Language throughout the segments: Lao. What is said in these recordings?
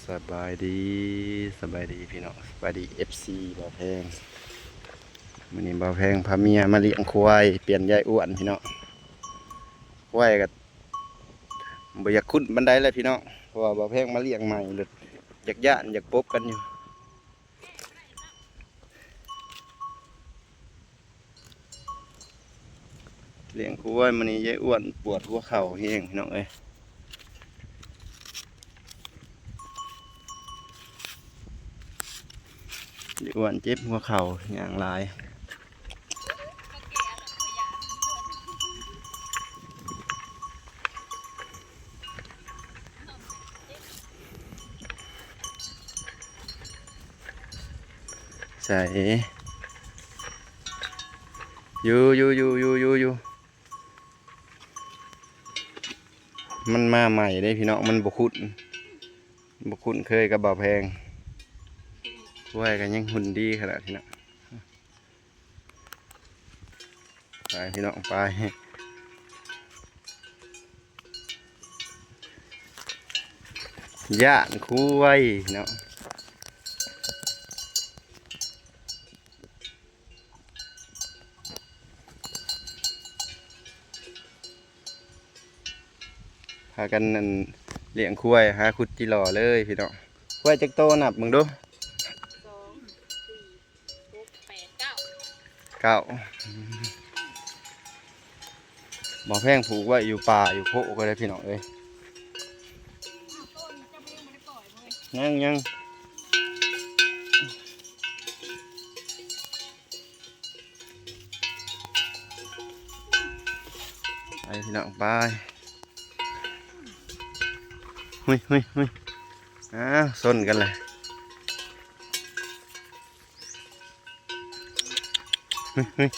ສະບາຍດີ ສະບາຍດີພີ່ນ້ອງ ສະບາຍດີ ເອັຟຊີ ບ່າວແພງ. ມື້ນີ້ບ່າວແພງພາເມຍມາລ້ຽງຄວາຍ ປ່ຽນຍາຍອ້ວນພີ່ນ້ອງ. ຄວາຍກໍບໍ່ຢາກຄຸ້ນປານໃດແຫຼະພີ່ນ້ອງ ເພາະວ່າບ່າວແພງມາລ້ຽງໃໝ່ ຢາກຢ້ານ ຢາກປົບກັນຢູ່. ລ້ຽງຄວາຍມື້ນີ້ຍາຍອ້ວນປວດຫົວເຂົ່າແຮງພີ່ນ້ອງເອີຍ. ຍາຍອ້ວນເຈັບຫົວເຂົ່າ ຍ່າງຫຼາຍ. ໃສ ຢູ່ ຢູ່ ຢູ່ ຢູ່ ຢູ່ ຢູ່. ມັນມາໃໝ່ເດ້ພີ່ນ້ອງ ມັນບໍ່ຄຸ້ນ ບໍ່ຄຸ້ນເຄີຍກັບບ່າວແພງ. ຄວາຍກໍຍັງຫຸ່ນດີຂະໜາດພີ່ນ້ອງ. ໄປພີ່ນ້ອງໄປ ຢ້ານຄວາຍເນາະ. ພາກັນ ອັນ ລ້ຽງຄວາຍ ຫາຂຸດຈີຫຼໍ່ເລີຍພີ່ນ້ອງ. ຄວາຍຈັກໂຕ ນັບເບິ່ງດູ. ສອງ ສີ່ ຫົກ ແປດ ເກົ້າ ເກົ້າ. ໝໍແພງຜູກໄວ້ຢູ່ປ່າຢູ່ໂຄກໍໄດ້ພີ່ນ້ອງເອີຍ. ຍັງ ຍັງ. ໄປພີ່ນ້ອງໄປ. ຫຸຍ ຫຸຍ ຫຸຍ ອ້າວ ຊົນກັນແຫຼະ. ຫຸຍ ຫຸຍ.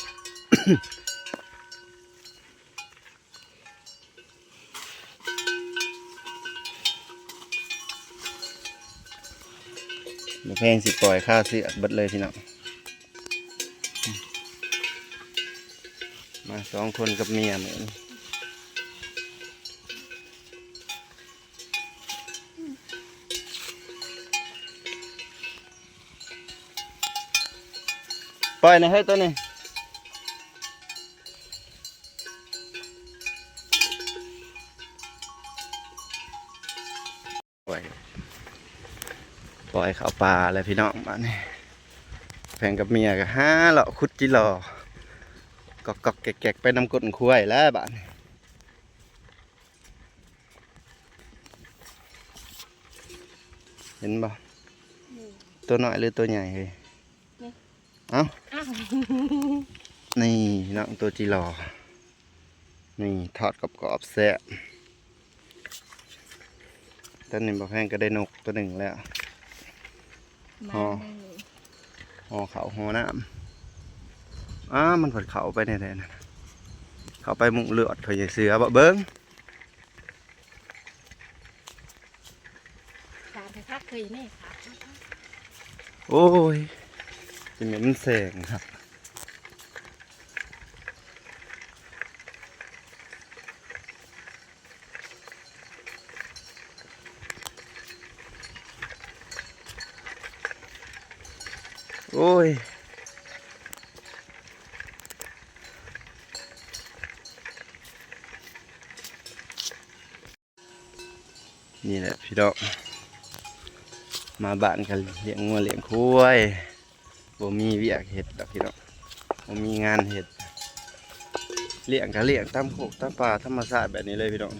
ບໍ່ແພງຊິປ່ອຍຄາເຊືອກເບິດເລີຍພີ່ນ້ອງ. ມາສອງຄົນກັບເມຍມື້ນີ້. ປ່ອຍນະເຮີຍໂຕນີ້. ປ່ອຍ ປ່ອຍເຂົ້າປ່າແລ້ວພີ່ນ້ອງ. ບາດນີ້ແພງກັບເມຍກໍຫາເລາະຂຸດຈີຫຼໍ່ ກອກໆແກກໆໄປນຳກົ້ນຄວາຍແລ້ວບາດນີ້. ເຫັນບໍ່? ອືມ ຕົວນ້ອຍຫຼືຕົວໃຫຍ່ເຮີຍ? ນີ້ ເອົ້າ ອ້າວ ນີ້ພີ່ນ້ອງ ຕົວຈີຫຼໍ່. ນີ້ທອດກອບໆແຊບ. ຕອນນີ້ບໍ່ແພງກໍໄດ້ນົກຕົວໜຶ່ງແລ້ວ ມາ ຫໍ່ ເລີຍ ຫໍ່ເຂົ້າຫໍ່ນ້ຳ. ອ້າ ມັນພັດເຂົ້າໄປແນວໃດນັ້ນ ເຂົ້າໄປມຸ້ງເລືອດເຂົາໃຫຍ່ເສືອບໍ່ ເບິ່ງ. ຂາໄປພັກເຄີຍແນ່ຂາ. ໂອ້ຍ ຈະແມ່ນມັນແສງຄັກ. ໂອ້ຍ ນີ້ແຫຼະພີ່ນ້ອງ ມາບ້ານກໍລ້ຽງງົວລ້ຽງຄວາຍ ບໍ່ມີວຽກເຮັດດອກພີ່ນ້ອງ ບໍ່ມີງານເຮັດ ລ້ຽງກໍລ້ຽງຕາມໂຄກຕາມປ່າທຳມະຊາດແບບນີ້ເລີຍພີ່ນ້ອງ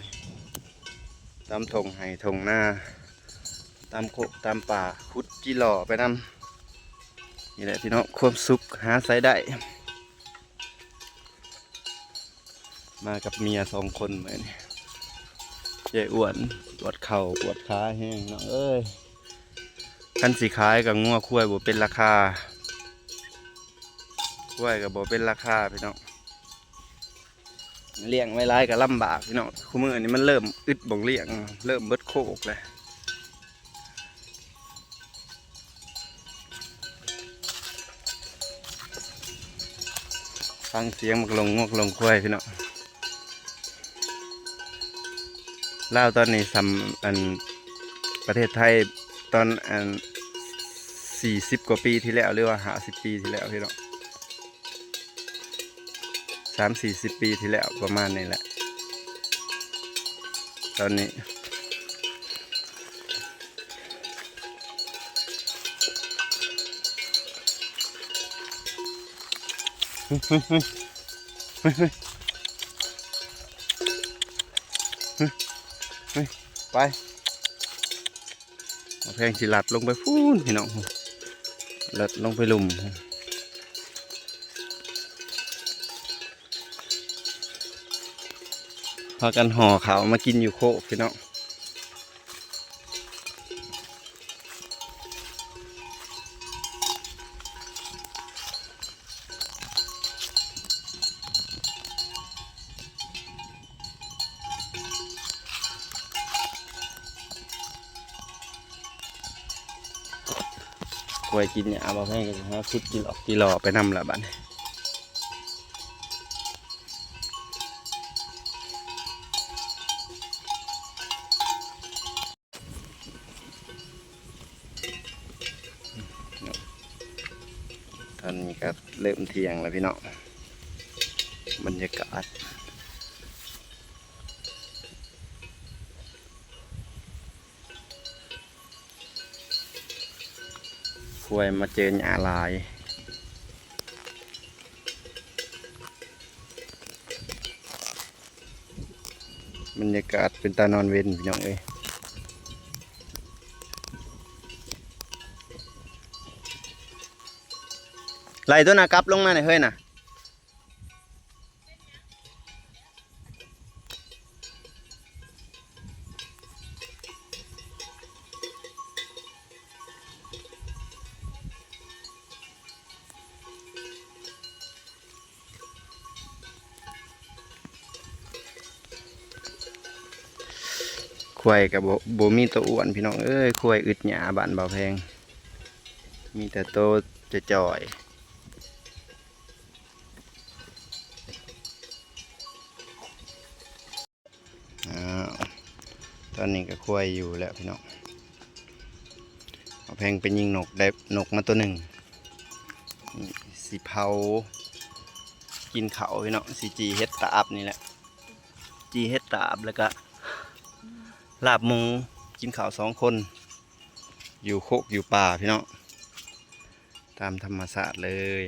ຕາມທົ່ງໄຮ່ທົ່ງນາ ຕາມໂຄກຕາມປ່າ ຂຸດຈີຫຼໍ່ໄປນຳ. ນີ້ແຫຼະພີ່ນ້ອງ ຄວາມສຸກຫາໃສໄດ້. ມາກັບເມຍສອງຄົນມື້ນີ້ ຍາຍອ້ວນປວດເຂົ່າປວດຂາແຮງນ້ອງເອີຍ. ຄັນຊິຂາຍກໍງົວຄວາຍບໍ່ເປັນລາຄາ ຄວາຍກໍບໍ່ເປັນລາຄາພີ່ນ້ອງ. ລ້ຽງໄວ້ຫຼາຍກໍລຳບາກພີ່ນ້ອງ ຄູ່ມື້ນີ້ມັນເລີ່ມອຶດບ່ອນລ້ຽງ ເລີ່ມເບິດໂຄກແລ້ວ. ຟັງສຽງໝາກລົງງົວລົງຄວາຍພີ່ນ້ອງ. ລາວຕອນນີ້ສ່ຳ ອັນ ປະເທດໄທ ຕອນອັນ ສີ່ສິບກວ່າປີທີ່ແລ້ວ ຫຼືວ່າ ຫ້າສິບປີທີ່ແລ້ວ ພີ່ນ້ອງ ສາມສີ່ສິບປີທີ່ແລ້ວ ປະມານນີ້ແຫຼະ. ຕອນນີ້ ໄປ ແພງຊິລັດລົງໄປພຸ້ນ ພີ່ນ້ອງ ລັດລົງໄປລຸ່ມ. ພາກັນຫໍ່ເຂົ້າມາກິນຢູ່ໂຄກ ພີ່ນ້ອງ. ຄວາຍກິນຫຍ້າ ບ່າວແພງກໍຊິຫາຂຸດຈີຫຼອກຈີຫຼໍ່ໄປນຳລະບັດນີ້. ຕອນນີ້ກໍເລີ່ມທ່ຽງແລ້ວ ພີ່ນ້ອງ ບັນຍາກາດ ຄວາຍມາເຈີຫຍ້າຫຼາຍ. ບັນຍາກາດເປັນຕານອນເວັນ ພີ່ນ້ອງເອີຍ. ໄລ່ຕົວໜ້າກັບລົງມາໜ່ອຍເຮີຍນະ. ຄວາຍກໍບໍ່ ບໍ່ມີໂຕອ້ວນ ພີ່ນ້ອງເອີຍ ຄວາຍອຶດຫຍ້າບ້ານບ່າວແພງ ມີແຕ່ໂຕຈ່ອຍໆ. ອ້າວ ຕອນນີ້ກໍຄວາຍຢູ່ແລ້ວ ພີ່ນ້ອງ ບ່າວແພງໄປຍິງນົກ ໄດ້ນົກມາໂຕໜຶ່ງ ນີ້ ຊິເຜົາກິນເຂົ້າ ພີ່ນ້ອງ ຊິຈີ່ເຫັດຕາອັບນີ້ແຫຼະ ຈີ່ເຫັດຕາອັບ ແລ້ວກະລາບໝູ ກິນເຂົ້າສອງຄົນ ຢູ່ໂຄກຢູ່ປ່າ ພີ່ນ້ອງ ຕາມທຳມະຊາດເລີຍ.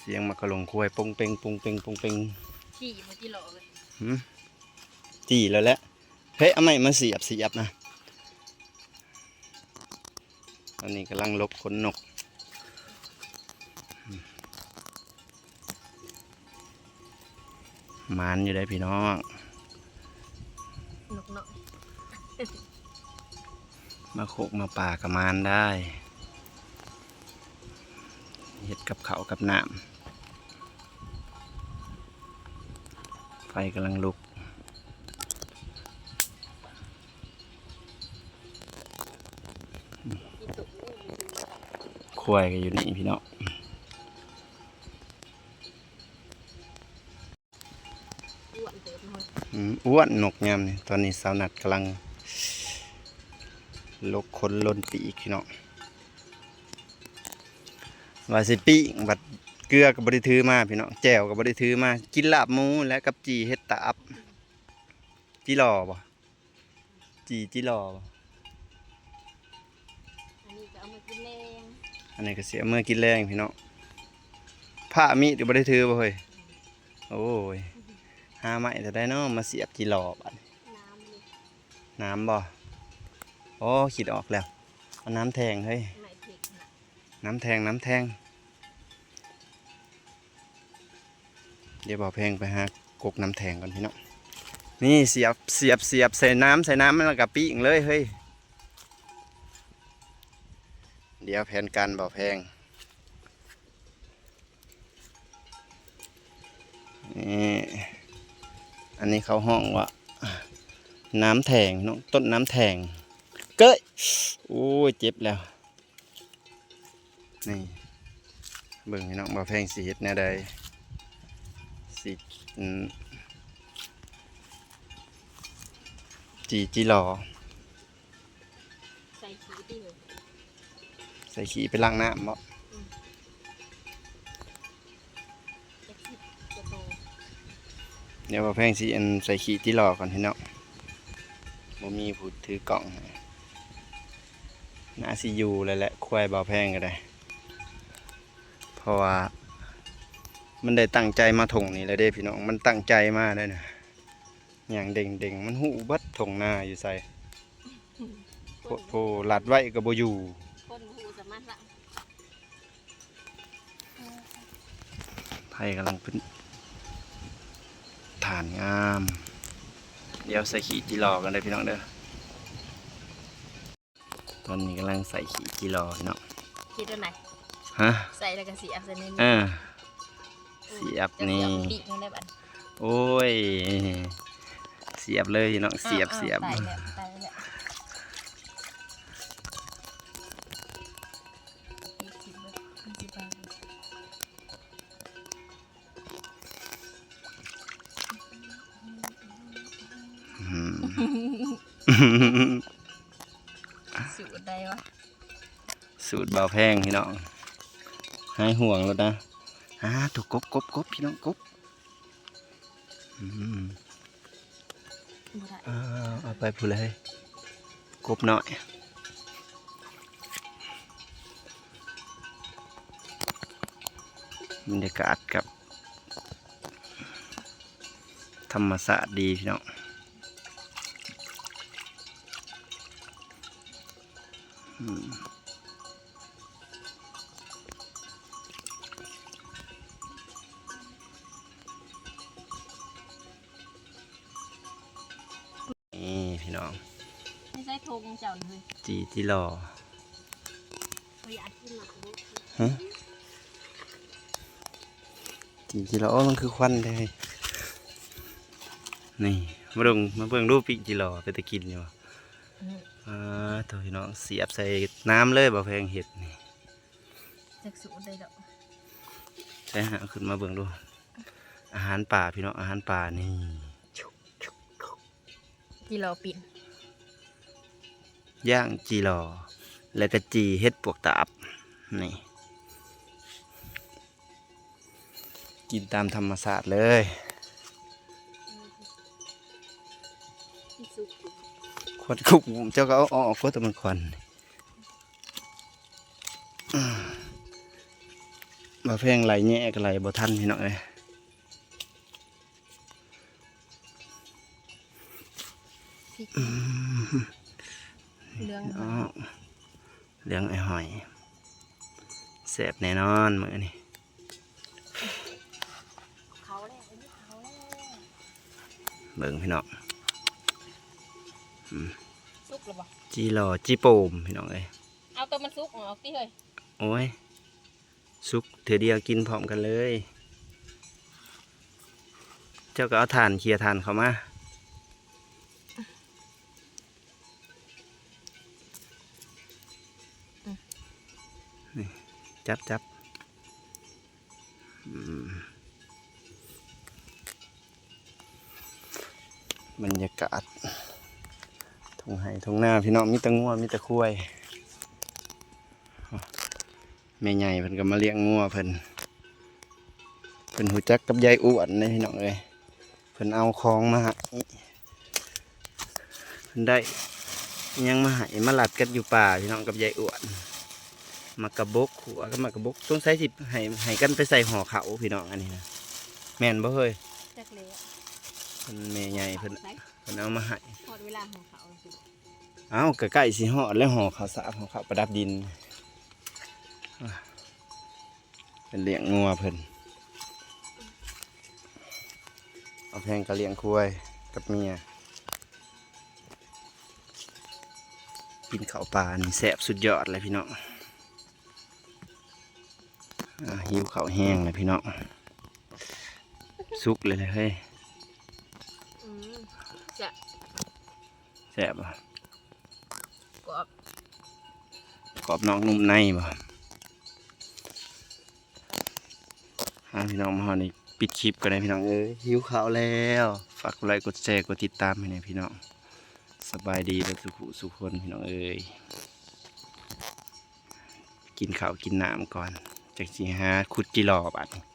ສຽງໝາກກະລົງຄວາຍ ປົງເປັງ ປົງເປັງ ປົງເປັງ ຈີ່ບໍ່ຈີ່ຫຼໍ່ເລີຍ ຫືມ ຈີ່ແລ້ວແຫຼະ. ເພະ ເອົາໄມ້ມາສຽບ ສຽບນະ. ອັນນີ້ກຳລັງຫຼົກຂົນນົກ ໝານຢູ່ເດ້ພີ່ນ້ອງ ນົກນ້ອຍ ມາໂຄກມາປ່າກໍໝານໄດ້ ເຮັດກັບເຂົ້າກັບນ້ຳ ໄຟກຳລັງລຸກ. ຄວາຍກໍຢູ່ນີ້ພີ່ນ້ອງ ອ້ວນເຕີບເນາະ ອືມ ອ້ວນນົກຍາມນີ້. ຕອນນີ້ສາວນັດກຳລັງຫຼົກຂົນຫຼົ່ນປີກພີ່ນ້ອງ ວ່າຊິປີ້ງ ບັດເກືອກໍບໍ່ໄດ້ຖືມາພີ່ນ້ອງ ແຈ່ວກໍບໍ່ໄດ້ຖືມາ ກິນລາບໝູແຫຼະກັບຈີ່ເຫັດຕາອັບ. ຈີ່ຫຼໍ່ບໍ່? ຈີ່ ຈີ່ຫຼໍ່ບໍ່? ອັນນີ້ກໍເອົາມາກິນແລງ ອັນນີ້ກໍຊິເອົາເມືອກິນແລງພີ່ນ້ອງ. ພ້າມີດກໍບໍ່ໄດ້ຖືບໍ່ເຮີ້ຍ? ໂອ້ຍ ຫາໄມ້ເທົ່າໃດເນາະ ມາສຽບຈີ່ຫຼໍ່ບາດນີ້. ນ້ຳນີ້ ນ້ຳບໍ່? ອໍ ຄິດອອກແລ້ວ ເອົານ້ຳແທງເຮີ້ຍ ໄມ້ເຜັກນະ. ນ້ຳແທງ ນ້ຳແທງ ດຽວບ່າວແພງໄປຫາກົກນ້ຳແທງກ່ອນພີ່ນ້ອງ. ນີ້ ສຽບ ສຽບ ສຽບໃສ່ນ້ຳ ໃສ່ນ້ຳ ແລ້ວກໍປີ້ງເລີຍເຮີ້ຍ. ດຽວແຜນການບ່າວແພງ ນີ້ ອັນນີ້ເຂົາຮ້ອງວ່ານ້ຳແທງເນາະ ຕົ້ນນ້ຳແທງ ເກີຍ ໂອ້ຍ ເຈັບແລ້ວ. ນີ້ ເບິ່ງພີ່ນ້ອງ ບ່າວແພງຊິເຮັດແນວໃດ ຊິ ອືມ ເ ຈີ່ຈີ່ຫຼໍ່ ໃສ່ຂີ້ຕິ ໃສ່ຂີ້ໄປລ້າງນ້ຳບໍ? ອືມ ຈັກສິບກວ່າໂຕ. ດຽວບ່າວແພງຊິ ອັນ ໃສ່ຂີ້ຈີ່ຫຼໍ່ກ່ອນພີ່ນ້ອງ ບໍ່ມີຜູ້ຖືກ້ອງໃຫ້. ໜ້າຊິຢູ່ແລ້ວແຫຼະ ຄວາຍບ່າວແພງກໍໄດ້ ເພາະວ່າມັນໄດ້ຕັ້ງໃຈມາທົ່ງນີ້ແລ້ວເດ້ພີ່ນ້ອງ ມັນຕັ້ງໃຈມາໄດ້ນະ. ຍ່າງເດັ່ງໆ ມັນຮູ້ເບິດທົ່ງນາຢູ່ໃສ. ໂພດໂພ ລັດໄວ້ກໍບໍ່ຢູ່ ຄົນບໍ່ຮູ້ສະມັນລະ. ໄຜ່ກຳລັງເປັນຖານງາມ. ດຽວໃສ່ຂີ້ຈີ່ຫຼໍ່ກັນເດີພີ່ນ້ອງເດີ. ຕອນນີ້ກຳລັງໃສ່ຂີ້ຈີ່ຫຼໍ່ເນາະ. ຄິດວ່າໄງ? ຮະ? ໃສ່ແລ້ວກໍສຽບໃສ່ນີ້. ເອີ ສຽບນີ້. ໂອ້ຍ ສຽບເລີຍເນາະ. ສຽບ ສຽບ. ອືມ ສູດໃດວະ? ສູດບ່າວແພງພີ່ນ້ອງ ຫາຍຫ່ວງໂລດນະ. ອ່າ ໂຕ ກົບ ກົບ ກົບ ພີ່ນ້ອງ ກົບ. ອືມ ບໍ່ໄດ້ ເອົາ ເອົາໄປພຸ້ນເລີຍ ກົບນ້ອຍ. ບັນຍາກາດກັບທຳມະຊາດດີພີ່ນ້ອງ. ອືມ ນີ້ພີ່ນ້ອງ ໃນໃສ່ຖົງເຈົ້ານີ້ເຮີ້ຍ ຈີ່ຈີ່ຫຼໍ່. ຂ້ອຍຢາກກິນໝາກບົກ. ຮະ? ຈີ່ຈີ່ຫຼໍ່ ໂອ້ ມັນຄືຄວັນແທ້. ນີ້ ມາເບິ່ງ ມາເບິ່ງດູ ປີ້ງຈີ່ຫຼໍ່ ເປັນຕາກິນຢູ່ບໍ່? ອືມ ອ່າ ໂທ້ ພີ່ນ້ອງ ສຽບໃສ່ນ້ຳເລີຍ ບ່າວແພງເຮັດນີ້. ຈັກສູດໃດດອກ. ໃສ່ຫາຂຶ້ນມາເບິ່ງດູ ອາຫານປ່າພີ່ນ້ອງ ອາຫານປ່ານີ້. ຈີ່ຫຼໍ່ປິ່ນ ຍ່າງຈີ່ຫຼໍ່ ແລ້ວກໍຈີ່ເຫັດປວກຕາບ ນີ້ ກິນຕາມທຳມະຊາດເລີຍ. ຄວັນຄຸກ ເຈົ້າກໍເອົາອອກ ກົວແຕ່ມັນຄວັນ. ບ່າວແພງໄລ່ແຍະກໍໄລ່ບໍ່ທັນ ພີ່ນ້ອງເອີຍ. ອືມ ເຫຼືອງຫອຍ ເຫຼືອງອ້ອຍໆ ແຊບແນ່ນອນມື້ນີ້. ເຂົ້າແລ້ວ ເຂົ້າແລ້ວ ເບິ່ງພີ່ນ້ອງ. ອືມ ສຸກແລ້ວບໍ່? ຈີ່ຫຼໍ່ຈີ່ໂປມ ພີ່ນ້ອງເອີຍ. ເອົາໂຕມັນສຸກອອກຕິເຮີ້ຍ. ໂອ້ຍ ສຸກເທື່ອດຽວກິນພ້ອມກັນເລີຍ. ເຈົ້າກໍເອົາຖ່ານ ເຂຍຖ່ານເຂົ້າມາ. ອືມ ນີ້ ຈັບ ຈັບ. ອືມ ບັນຍາກາດທົ່ງໄຮ່ທົ່ງນາ ພີ່ນ້ອງ ມີແຕ່ງົວ ມີແຕ່ຄວາຍ. ແມ່ໃຫຍ່ເພິ່ນກໍມາລ້ຽງງົວເພິ່ນ ເພິ່ນຮູ້ຈັກກັບຍາຍອ້ວນເດ້ ພີ່ນ້ອງເອີຍ. ເພິ່ນເອົາຂອງມາໃຫ້ ເພິ່ນໄດ້ຫຍັງມາໃຫ້ ມາລັດກັນຢູ່ປ່າ ພີ່ນ້ອງ ກັບຍາຍອ້ວນ. ໝາກກະບົກ ຂົ້ວກັບໝາກກະບົກ ສົງໄສຊິໃຫ້ ໃຫ້ກັນໄປໃສ່ຫໍ່ເຂົ້າ ພີ່ນ້ອງ. ອັນນີ້ນະ ແມ່ນບໍ່ເຮີ້ຍ? ຈັກແລ້ວ ເພິ່ນ ແມ່ໃຫຍ່ເພິ່ນ ເຂົ້າໃສ່ ເພິ່ນເອົາມາໃຫ້. ຮອດເວລາຫໍ່ເຂົ້າຊິ ເອົ້າ ກໍໃກ້ຊິຮອດແລ້ວ ຫໍ່ເຂົ້າສາກ ຫໍ່ເຂົ້າປະດັບດິນ. ເພິ່ນລ້ຽງງົວເພິ່ນ ເອົາແພງກະລ້ຽງຄວາຍກັບເມຍ. ກິນເຂົ້າປ່ານີ້ແຊບສຸດຍອດເລີຍ ພີ່ນ້ອງ. ອ່າ ຫິວເຂົ້າແຮງເລີຍ ພີ່ນ້ອງ. ສຸກເລີຍເຮີ້ຍ. ອືມ ແຊບ ແຊບບໍ່? ກອບ ກອບນອກນຸ່ມໃນບໍ່? ອ່າ ພີ່ນ້ອງ ມາຮອດນີ້ປິດຄລິບກ່ອນເດີ ພີ່ນ້ອງເອີຍ. ຫິວເຂົ້າແລ້ວ ຝາກກົດໄລ ກົດແຊ ກົດຕິດຕາມໃຫ້ແດ່ ພີ່ນ້ອງ. ສະບາຍດີເບິດສູ່ຜູ້ສູ່ຄົນ ພີ່ນ້ອງເອີຍ. ກິນເຂົ້າກິນນ້ຳກ່ອນ ຈັ່ງຊິຫາຂຸດຈີຫຼໍ່ບາດນີ້.